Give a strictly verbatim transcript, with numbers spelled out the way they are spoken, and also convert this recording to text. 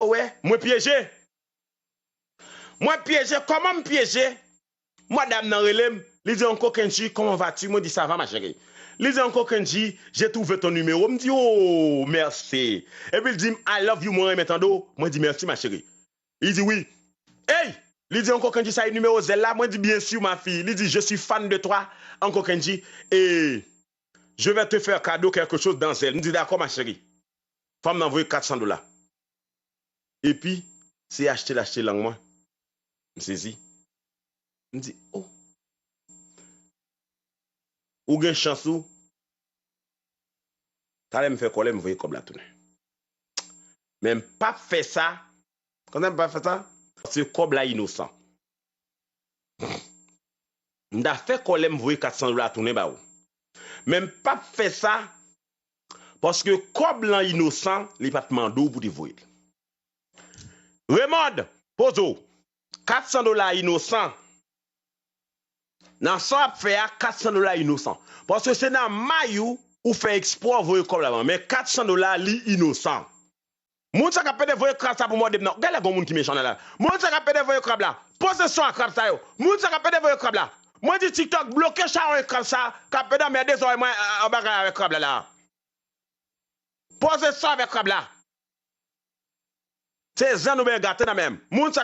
Wè, mwen pyeje. Mwen pyeje, kòman m pyeje? Madam nan rele m, li di, Uncle Kendji, comment vas-tu? Mwen di, ça va, ma chérie. Li di, Uncle Kendji, j'ai trouvé ton numéro. M di, oh, mèsi. Epi l di m, I love you, mwen renmen tande w. Mwen di, mèsi, ma chérie. Li di, wi. Ey! Li di, Uncle Kendji, sa e nimewo Zelle la? Mwen di, bien sûr, ma fille. Li di, je suis fan de toi, Uncle Kendji, et je vais te faire cadeau quelque chose dans Zelle. M di, dakò, ma chérie. Fanm nan voye kat san dola. Epi, se achte l achte lang mwen. M sezi. M di, oh. Ou gen chans ou. Talè m fè kòlè, m voye kòb la tounen. Men m p ap fè sa. Kontan m p ap fè sa? Paske kòb la inosan. M ta fè kòlè, m voye kat san dola tounen ba ou. Men m p ap fè sa, paske kòb lan inosan, li pa t mande w pou te voye l. Raymond, poze w. Kat san dola inosan. Nan sa w ap fè a, kat san dola inosan. Paske se nan may ou, ou fè ekspre w voye kòb la ban. Men kat san dola, li inosan. Moun sa k ap pede voye krab sa pou mòde m nan. Gade lè gon moun ki mechan nan la. Moun sa k ap pede voye krab la. Poze son a krab sa yo. Moun sa k ap pede voye krab la. Mwen di TikTok bloke chawony krab sa k ap pede anmède zòrèy mwen an bagay avèk krab la la. Poze son avèk krab la. Se zen nou ben gate nan men m. Moun sa